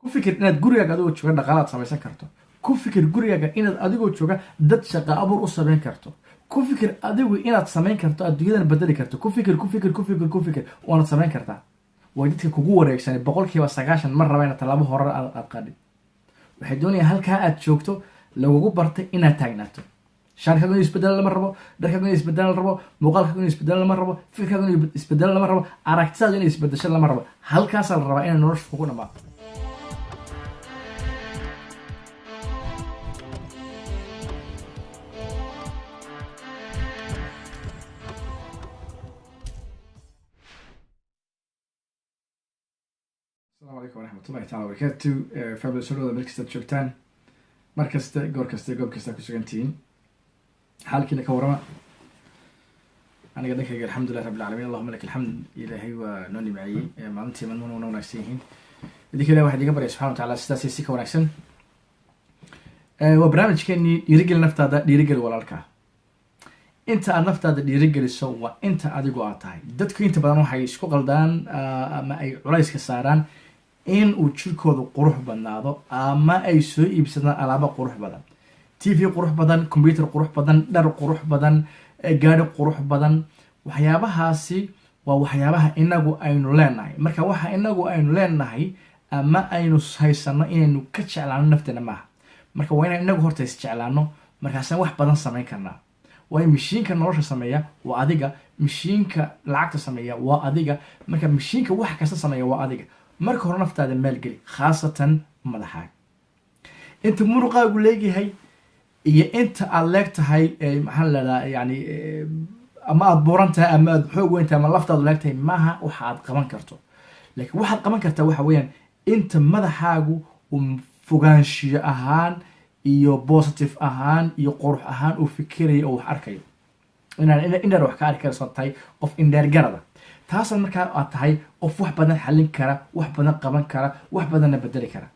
Ku fikir inaad gurigaaga adigoo jooga dhaqaalaad samaysan karto. Ku fikir gurigaaga inaad adigoo jooga dad shaqa abuur u samayn karto. Ku fikir adigu inaad samayn karto, adduunyadan bedeli karto. Ku fikir, ku fikir, ku fikir, ku fikir, waanad samayn kartaa. Way dadka kugu wareegsanay 90% ma raba inaad tallaabo hore aad qaadid. Waxay doonayaan halkaa aad joogto lagugu bartay inaad taagnaato. Shaarkaagu inuu isbedelo lama rabo, dharkaagu inuu isbedelo la rabo, muuqaalkaagu inuu isbedelo lama rabo, fikirkaagu inuu isbedelo lama rabo, aragtidaadu inay isbedesho lama rabo. Halkaasaa la rabaa inay nolosha kugu dhamaato. Asalaamu calaykum waraxmatullahi taala wabarakaatu. Family, soo dhawada meel kastaad joogtaan, mar kasta, goor kasta, goob kasta ku sugantihiin. Xaalkiina ka warrama. Aniga dhankayga, alxamdulilah rabbil caalamiin, allahuma lak alxamd. Ilaahay waa noo nimceeyey, maalintii maalmuhuna wana wanaagsan yihiin. Idinka ilahi waxaa idiga barya subxana wa taala sidaasay si ka wanaagsan. Waa barnaamijkeenii dhiirigeli naftaada, dhiirigeli walaalka. Inta aad naftaada dhiirigeliso waa inta adigu aad tahay. Dadku inta badan waxay isku qaldaan ama ay culayska saaraan in uu jirkoodu qurux badnaado ama ay soo iibsadaan alaabo qurux badan, TV qurux badan, computer qurux badan, dhar qurux badan, gaari qurux badan. Waxyaabahaasi waa waxyaabaha inagu aynu leenahay. Marka waxa inagu aynu leenahay ama aynu haysano inaynu ka jeclaano nafteena maaha. Marka waa inaan inagu horta isjeclaano, markaasaan wax badan samayn karnaa. Waayo, mishiinka nolosha sameeya waa adiga, mishiinka lacagta sameeya waa adiga, marka mishiinka wax kasta sameeya waa adiga. Marka hore naftaada maalgeli, khaasatan madaxaaga. Inta muruqaagu leegyahay iyo inta aad leeg tahay, maxaa la leedaha, yani ama aada buuran tahay ama aad xoog weyn tahay ama laftaadu leeg tahay, maaha waxa aad qaban karto. Laakiin waxaad qaban kartaa waxa weeyaan inta madaxaagu uu fogaanshiyo ahaan iyo positive ahaan iyo qurux ahaan uu fikirayo oo wax arkayo, inaan indheer wax ka arki karayso, tahay qof indheer garada. Taasaad markaa aad tahay qof wax badan xallin kara, wax badan qaban kara, wax badanna bedeli kara.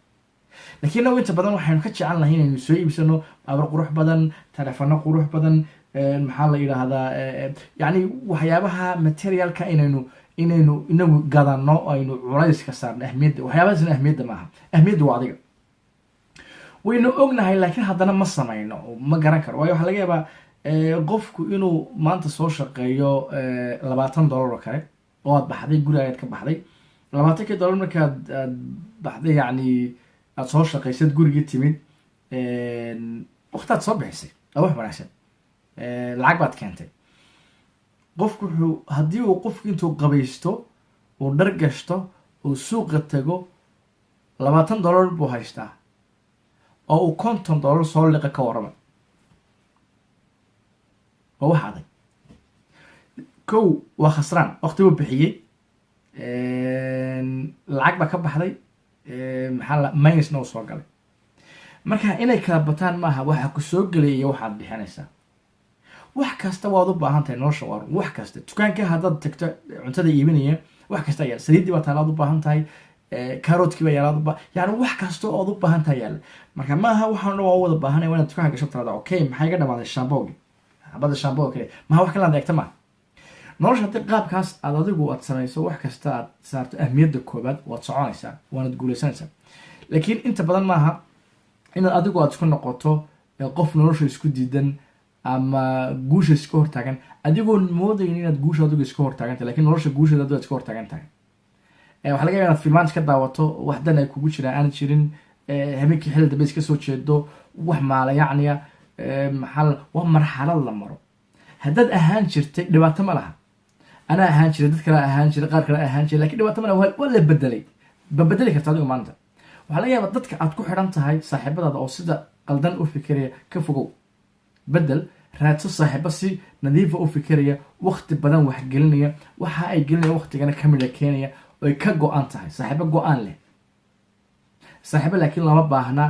Laakiin inagu inta badan waxaynu ka jecel nahay inaynu soo iibsano baabar qurux badan, telefono qurux badan, maxaa la yidhaahdaa, yacni waxyaabaha materialka inaynu inagu gadano, aynu culayska saarno ahmiyadda. Waxyaabahaasna ahmiyadda maaha, ahmiyadda waa adiga. Waynu ognahay, laakiin haddana ma samayno, ma garan karo. Waayo, waxaa laga yaabaa qofku inuu maanta soo shaqeeyo $20 oo kale oo aad baxday, gurigaad ka baxday $20kii. Markaad aad baxday, yacni aada soo shaqaysad, gurigii timid, waktaad soo bixisay, waa wax wanaagsan, lacag baad keentay. Qofku wuxuu haddii uu qofku intuu qabaysto, uu dhar gashto, uu suuqa tago, $20 buu haystaa oo uu $50 soo liqa, ka warrama? Waa wax adag. Kow, waa khasraan, waqti buu bixiyey, lacag baa ka baxday, maxaa la minusna uu soo galay. Marka inay kala bataan maaha waxa ku soo gelaya iyo waxaad bixinaysaa. Wax kasta waad u baahan tahay nolosha, waa run. Wax kasta, dukaanka haddaad tagto cuntada iibinaya, wax kasta ayaa, saliiddii baa taalaad u baahan tahay, carrotkii baa yaalaad uba, yani wax kasta ood u baahan tahay yaalla. Marka maaha waxaan dhan waa u wada baahanaya. Waa inaad dukaanka gasho, tirada, "Okay, maxaa iga dhamaaday?" Shampoogi, xabada shampoo kale maha, wax kale aad eegta maaha. Nolosha haddii qaabkaas aad adigu aad samayso, wax kasta aad saarto ahmiyadda koobaad, waad soconaysaa, waanad guulaysanaysaa. Laakiin inta badan maaha inaad adigu aad isku noqoto qof nolosha isku diidan ama guusha iska hortaagan, adigoon moodayn inaad guusha adigu iska hortaagan tahay, lakin nolosha guusheeda adigu aad iska hortaagan tahay. Waxaa laga yaba inaad filmaan iska daawato, wax dan ay kugu jiraan aanad jirin, habeenkii xilli dambe iska soo jeedo, wax maalayacniya. Maxaa waa marxalad la maro. Haddaad ahaan jirtay, dhibaato ma laha. Anaa ahaan jiray, dad kale ahaan jiray, qaar kale ahaan jiray, lakin dhibaato ma laha. Waa la bedelay, ba bedeli karta adigu maanta. Waxaa laga yaabaa dadka aad ku xidhan tahay, saaxiibadaada oo sida qaldan u fikiraya, ka fogow, bedel, raadso saaxiibo si nadiifa u fikiraya, waqti badan wax gelinaya, waxa ay gelinaya waqtigana ka midha keenaya, oy ka go-an tahay, saaxiibo go-aan leh. Saaxiibo laakiin lama baahna,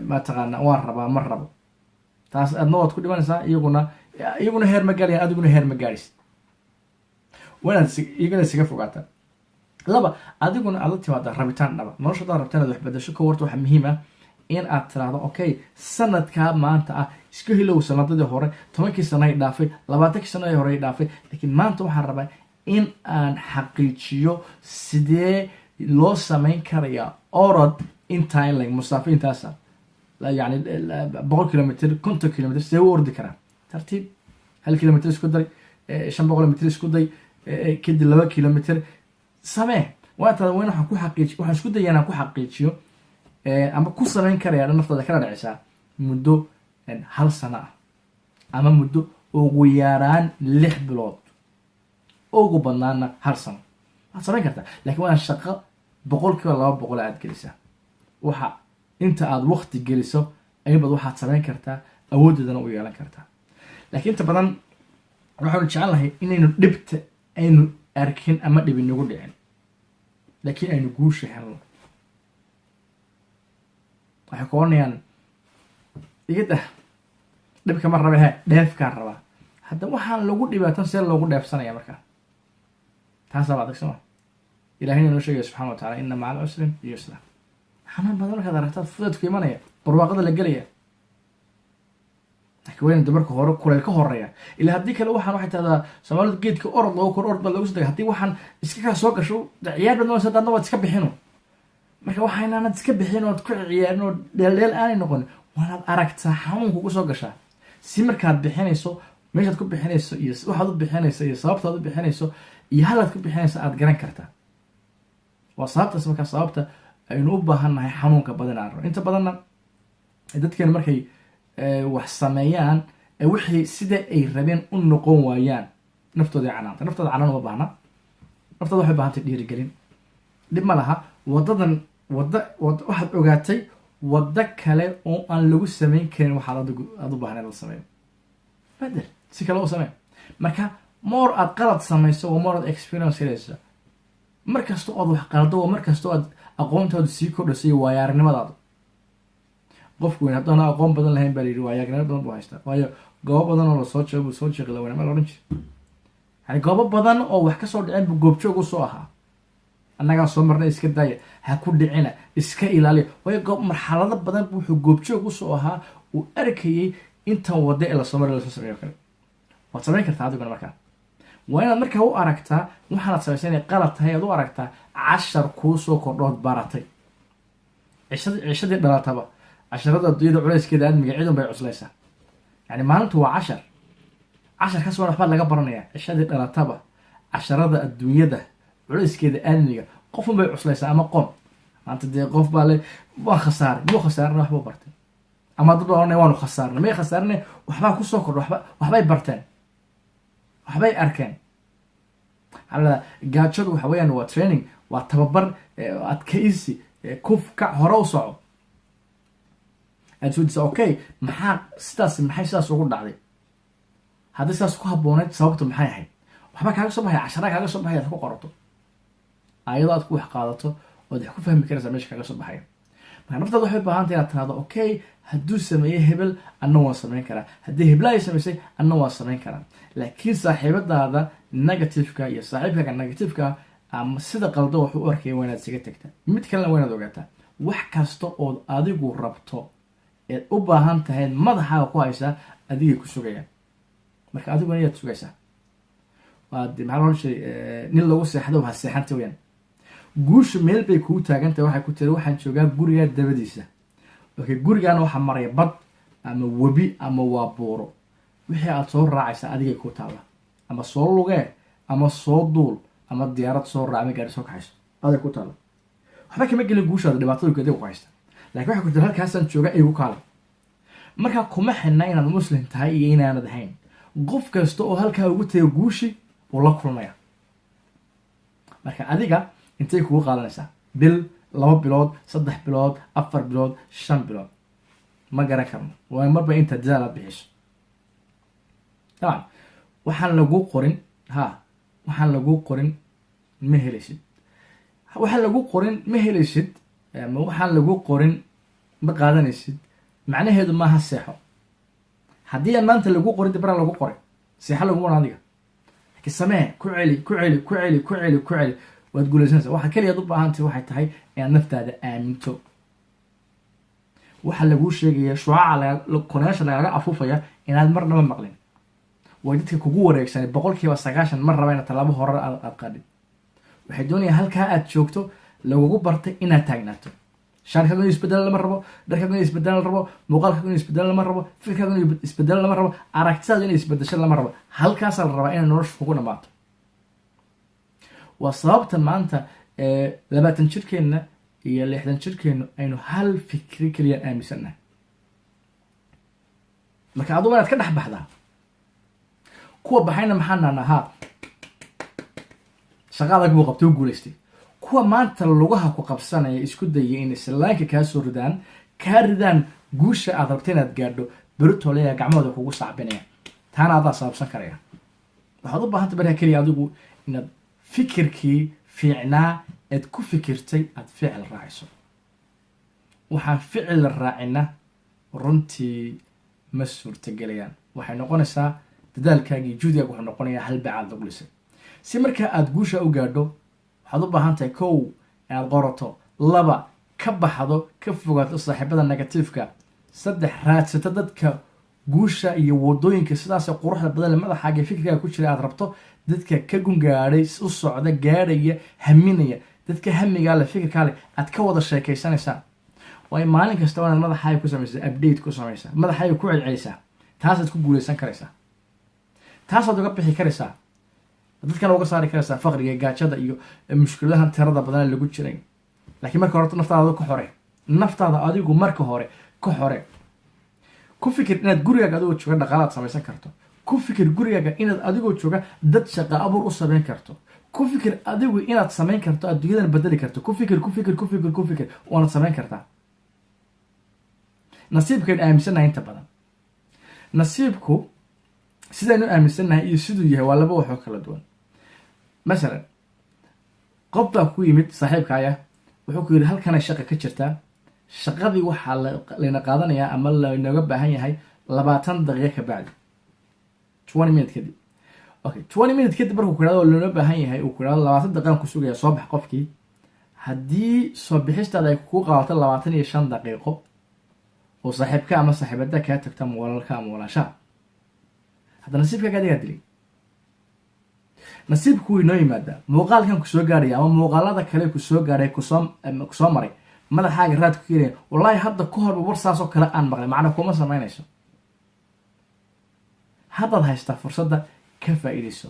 mataqaana, waan rabaa, ma rabo. Taas adna waad ku dhimanaysaa, iyaguna heer ma gaarayan, adiguna heer ma gaarhis. Waa inaad iyaguna isaga fogaataa. Laba, adiguna aad la timaada rabitaan dhaba. Nolosha hadaad rabta inaad wax bedasho, ka warta, waxaa muhiim ah in aad tiraahdo, "Okay, sanadkaa maanta ah iska hilow sanadadii hore, 10kii sano ay dhaafay, 20kii sano ay hore ay dhaafay, laakiin maanta waxaan rabaa in aan xaqiijiyo sidee Loo samayn karayaa orod intaa in leg, musaafo intaasa, yani 100 kilomitr, 50 kilomitr, see u ordi karaa? Tartiib, 1 kilomitr isku day, 500 mitr isku day, kadib 2 kilomitr samee. Waa taa wayn waxaan ku xaqiiji, waxaan isku daya inaan ku xaqiijiyo ama ku samayn karaya dhan naftaada kala dhicisaa muddo hal sano ah ama muddo ugu yaraan 6 bilood, ugu badnaana hal sano waad samayn kartaa. Lakin waa shaqo 200% aad gelisaa. Waxa inta aad wakti geliso aybaad waxaad samayn kartaa, awooddeedana u yeelan kartaa. Laakiin inta badan waxaanu jecelnahay inaynu dhibta aynu arkin ama dhib inagu dhicin, laakiin aynu guusha helno. Waxay ku oranayaan, "Iga dah, dhibka ma raba, he dheefkaan rabaa." Hadda waxaan lagu dhibaatan see loogu dheefsanaya? Markaa taasaaba adag, soma? Ilahayna noo sheegaya subxana wa tacala, "Inna maca alcusrin yusra." Xanuun badan markaad aragtaad fudeedku imanaya, barwaaqada la gelaya. Laakiin wayna de marka hore kuleyl ka horeeya ilaa haddii kale waxaan waxay tahdaa Soomaalida, geedka orod loogu kor orod baa loogu soo dega. Haddii waxaan iska kaa soo gasho, ciyaar baad noqonaysa, dadna waad iska bixino. Marka waxa inaanad iska bixin ood ku ciyaarin oo dheeldheel aanay noqon, waanaad aragtaa xanuun kugu soo gashaa, si markaad bixinayso, meeshaad ku bixinayso iyo waxaad u bixinayso iyo sababtaad u bixinayso iyo halaad ku bixinayso aad garan kartaa. Waa sababtaas markaa sababta aynu u baahan nahay xanuunka badan aan rabo. Inta badanna dadkeenu markay wax sameeyaan, wixii sida ay rabeen u noqon waayaan, naftooda canaanta. Naftooda canaan uma baahna, naftooda waxay baahantay dhiirigelin. Dhib ma laha, wadadan wada wad waxaad ogaatay waddo kale oo aan lagu samayn karin. Waxaad adigu aad u baahnayd la sameeyo, bedel, si kale u samee. Marka more aad qalad samayso, waa more aad experience helaysa. Mar kasta ood wax qaldo, waa mar kasta aad aqoontaadu sii kordhayso iyo waayaaragnimadaadu. Qofku weyn haddaana aqoon badan lahayn, baa la yidhi, waayaaragnimo badan buu haystaa, waayo goobo badan oo lasoo jeego buu soo jeeqi la, ma la odhan jira? Yani goobo badan oo wax kasoo dhaceen buu goobjoog usoo ahaa. Annagaa soo marnay, iska daaya, ha ku dhicina, iska ilaaliya. Waayo goob marxalado badan bu wuxuu goobjoog usoo ahaa, uu arkayay intan wadda ee lasoo maray, lasoo sameeyo kale waad samayn kartaa adiguna. Markaa waa inaad markaa u aragtaa waxaanaad samaysay inay qalad tahay, aad u aragtaa cashar kuu soo kordhood baratay. Cishadii dhalataba, casharada adduunyada culayskeeda aadmiga cidun bay cuslaysaa. Yani maalintu waa cashar, casharkaas waa waxbaa laga baranaya. Cishadii dhalataba, casharada adduunyada culayskeeda aadmiga qofun bay cuslaysaa ama qoom. Maanta dee qof baa le, "Waan khasaaray." Muu khasaarina, waxbuu bartay. Ama dad baa ohanaya, "Waanu khasaarnay." May khasaarine, waxbaa kusoo kordha, waxbay barteen, waxbay arkeen. Maxaa la gaajadu waxa weeyaan waa training, waa tababar, adkaysi, kuf, kac, hore u soco. Aad isweydiisa, "Okay, maxaa sidaas, maxay sidaas ugu dhacday? Haddii sidaas ku habboonayd, sababtu maxay ahayd?" Waxbaa kaaga soo baxaya, casharaa kaaga soo baxaya aad ku qorato, ayadoo aad ku wax qaadato ood wax ku fahmi karaysaa meesha kaaga soo baxaya. Marka naftaada waxay u baahantay inaad tiraahdo, "Okay, hadduu sameeyey hebel, anna waan samayn karaa. Haddii hebla ay samaysay, anna waan samayn karaa." Laakiin saaxiibadaada negativeka iyo saaxiibkaaga negativeka ama sida qaldo wax u arkaya waa inaad isaga tagtaa. Mid kalena waa inaad ogaataa, wax kasta ood adigu rabto eed u baahan tahay, madaxaaga ku haysaa, adigay ku sugayaan. Marka adiguna ayaad sugaysaa. Waa de maxaa loo jiray, nin lagu seexdo waa seexanta weyaan. Guusha meel bay kugu taagantahay. Waxay ku tiri, "Waxaan joogaa gurigaa dabadiisa." Okay, gurigaana waxaa maraya bad ama webi ama waa buuro. Wixii aad soo raacaysa adigay ku taalla. Ama soo lugee, ama soo duul, ama diyaarad soo raac, ama gaari soo kaxayso, aday ku taalla. Waxba kama gelin guushaada dhibaatada adiga ku haysta, lakin waxay ku tiri, "Halkaasaan jooga, igu kaalay." Markaa kuma xidhna inaad Muslim tahay iyo inaanad ahayn. Qof kasta oo halkaa ugu taga guushi wuu la kulmaya. Marka adiga intay kugu qaadanaysaa? Bil, 2 bilood, 3 bilood, 4 bilood, 5 bilood, ma garan karno. Waa marba inta dadaal aad bixiso. Dabcan waxaan laguu qorin, ha, waxaan laguu qorin ma helaysid. Waxaan lagu qorin ma helaysid ama waxaan lagu qorin ma qaadanaysid, macnaheedu maaha seexo. Haddii aan maanta lagu qorin, dibraa lagu qoray, seexo laguma odhan adiga. Laakiin samee, ku celi, ku celi, ku celi, ku celi, ku celi, waad guulaysanaysaa. Waxa keliyaad u baahantay waxay tahay inaad naftaada aaminto. Waxaa laguu sheegaya, shucaaca koneesha lagaga afuufaya, inaad marnaba maqlin. Way dadka kugu wareegsanay 90% ma raba inaad tallaabo hore aad qaadid. Waxay doonayaan halkaa aad joogto. Lagugu bartay inaad taagnaato. Shaarkaagu inuu isbedelo lama rabo, dharkaagu inuu isbedelo la rabo, muuqaalkaagu inuu isbedelo lama rabo, fikirkaagu inuu isbedelo lama rabo, aragtidaadu inay isbedesho lama rabo. Halkaasaa la rabaa inay nolosha kugu dhamaato. Waa sababta maanta 20 jirkeenna iyo 60 jirkeennu aynu hal fikri keliya aaminsannahay. Marka adugu inaad ka dhex baxdaa. Kuwa baxayna maxaa naanaa? Ha, shaqa adag buu qabtay, u guulaystay. Kuwa maanta lugaha ku qabsanaya, isku daya inay sallaanka kaa soo ridaan, kaa ridaan guusha aad rabta inaad gaadho, beritoolaya gacmahooda kugu sacbinaya. Taana adaa sababsan karaya. Waxaad u baahanta markaa keliya adigu inaad fikirkii fiicnaa eed ku fikirtay aad ficil raaciso. Waxaan ficil raacina runtii ma suurtagelayaan. Waxay noqonaysaa dadaalkaagii, juhdigaaga wuxuu noqonayaa hal bacaad lagu lisay. Si markaa aada guusha u gaadho, waxaad u baahan tahay, kow, inaad qorato; laba, ka baxdo, ka fogaato saaxiibada negative-ka; saddex, raadsato dadka guusha iyo wadooyinka sidaasee quruxda badan le madaxaaga iyo fikirkaaga ku jira aad rabto, dadka ka gungaadhay, u socda, gaadhaya, haminaya, dadka hamigaa leh, fikirkaa leh, aad ka wada sheekaysanaysaa. Waayo, maalin kasta waa inaad madaxaaga ku samaysaa update, ku samaysaa madaxaaga ku celcelisaa. Taasaad ku guuleysan karaysaa, taasaad uga bixi karaysaa, dadkana uga saari karaysaa faqriga, gaajada iyo mushkiladahan tirada badan lagu jiray. Laakiin marka hore naftaada ka xore, naftaada adigu marka hore ka xore. Ku fikir inaad gurigaaga adigoo jooga dhaqaalaad samaysan karto. Ku fikir gurigaaga inaad adigoo jooga dad shaqa abuur u samayn karto. Ku fikir adigu inaad samayn karto, adduunyadan bedeli karto. Ku fikir, ku fikir, ku fikir, ku fikir, waanad samayn kartaa. Nasiibkaynu aaminsannahay inta badan, nasiibku sidaynu aaminsannahay iyo siduu yahay waa laba waxoo kala duwan. Masalan, qof baa ku yimid saaxiibkaaya, wuxuu ku yidhi: "Halkanay shaqa ka jirtaa. Shaqadii waxaa layna qaadanayaa ama laynooga baahan yahay 20 daqiiqo ka bacdi, 20 minute kadib." Okay, 20 minute kadib markuu ku yidhahdo laynoo baahan yahay, uu ku yidhahdo 20 daqiiqan ku sugaya, soo bax. Qofkii haddii soo bixistaada ay kugu qaadato 25 daqiiqo oo saaxiibka ama saaxiibada kaa tagto ama walaalka ama walaashaha, hadda nasiibkaaga adigaa dilay. Nasiibku wuu inoo yimaadaa. Muuqaalkan kusoo gaadhaya ama muuqaalada kale kusoo gaadhay, kusoo maray, madaxaaga raad ku keenaya, "Wallaahi hadda ka horba war saasoo kale aan maqlay," macna kuma samaynayso. Haddaad haystaa fursadda, ka faa'iidayso.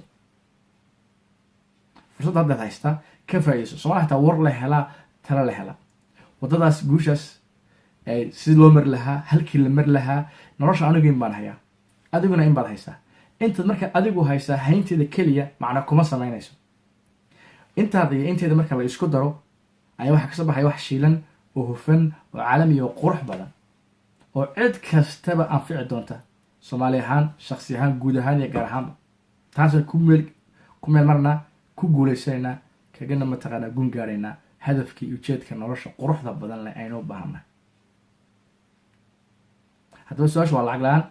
Fursadda haddaad haystaa, ka faa'iidayso. Soomali hataa war la helaa, tala la helaa. Waddadaas guushaas si loo mari lahaa, halkii la mari lahaa nolosha, anigu in baan hayaa, adiguna in baad haysaa. Intaad marka adigu haysaa haynteeda keliya macna kuma samaynayso. Intaada iyo inteeda marka la isku daro ayaa waxaa kasoo baxaya wax shiilan oo hufan oo caalami oo qurux badan oo cid kastaba anfici doonta, Soomaali ahaan, shaksi ahaan, guud ahaan iyo gaar ahaanba. Taasaan ku meel marnaa, ku guulaysanaynaa, kagana mataqaanaa gun gaaraynaa hadafkii iyo ujeedka nolosha quruxda badan leh aynu u baahannahay. Haddaba su-aasha waa lacag la-aan.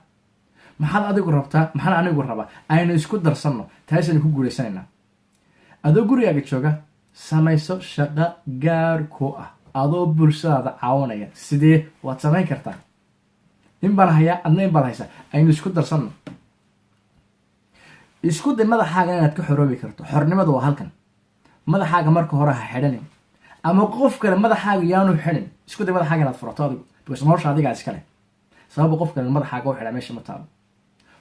Maxaad adigu rabtaa? Maxaan anigu rabaa? Aynu isku darsanno, taasaynu ku guulaysanaynaa. Adoo gurigaaga jooga, samayso shaqo gaar ku ah adoo bulshadaada caawinaya. Sidee waad samayn kartaa? In baan hayaa, adna in baad haysaa, aynu isku darsanno. Isku day madaxaaga inaad ka xoroobi karto. Xornimadu waa halkan. Madaxaaga marka hore ha xidhanin, ama qof kale madaxaaga yaanu xidhin. Isku day madaxaaga inaad furato adigu, because nolosha adigaa iskale. Sababa qof kale madaxaaga u xidhaa meesha ma taalo.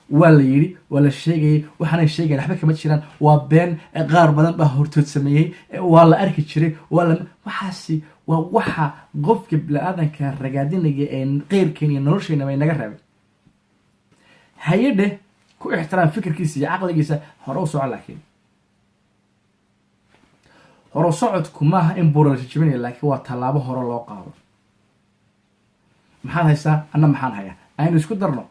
Waa la yidhi, waa la sheegayay, waxaanay sheegayan waxba kama jiraan, waa been. Qaar badan baa hortood sameeyey, waa la arki jiray, waa la waxaasi. Waa waxa qofka bini-aadanka ragaadinaya ee qeyrkeen iyo nolosheenaba inaga reebay. Hay-adhe ku ixtiraam fikirkiisa iyo caqligiisa, hore u soco. Laakiin hore socodku maaha in buura la jijibinaya, laakiin waa tallaabo hore loo qaado. Maxaad haysaa? Anna maxaan hayaa? Aynu isku darno.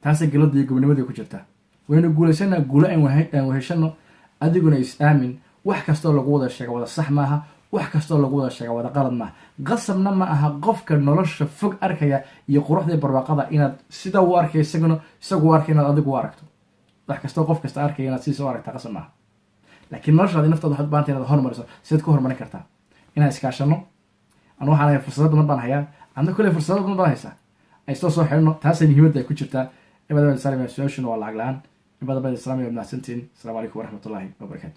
Taasay galada iyo gobonimadii ku jirtaa. Waynu guulaysanaa, guulo aan weheshano. Adiguna is aamin. Wax kastoo lagu wada sheega wada sax maaha, wax kastoo lagu wada sheega wada qalad maaha. Qasabna ma aha qofka nolosha fog arkaya iyo quruxdii barwaaqada inaad sida uu arkay isaguna isagu u arkay inaad adigu u aragto. Wax kastoo qof kasta arkaya inaad sidiisa u aragtaa qasab maaha. Laakiin noloshaadi, naftaada waxaad u baahantay inaad hormariso. Sidaad ku horumarin kartaa? Inaan iskaashano. Anu waxaan hayaa fursado badan baan hayaa, adna kule fursado badan baan haysaa. Ay soo xidhno. Taasay muhiimadda ay ku jirtaa. Ibada salam. Su-aashuna waa lacag la-aan. Ibada islaamiga mahadsantiin. Asalaamu calaykum waraxmatullahi wabarakatu.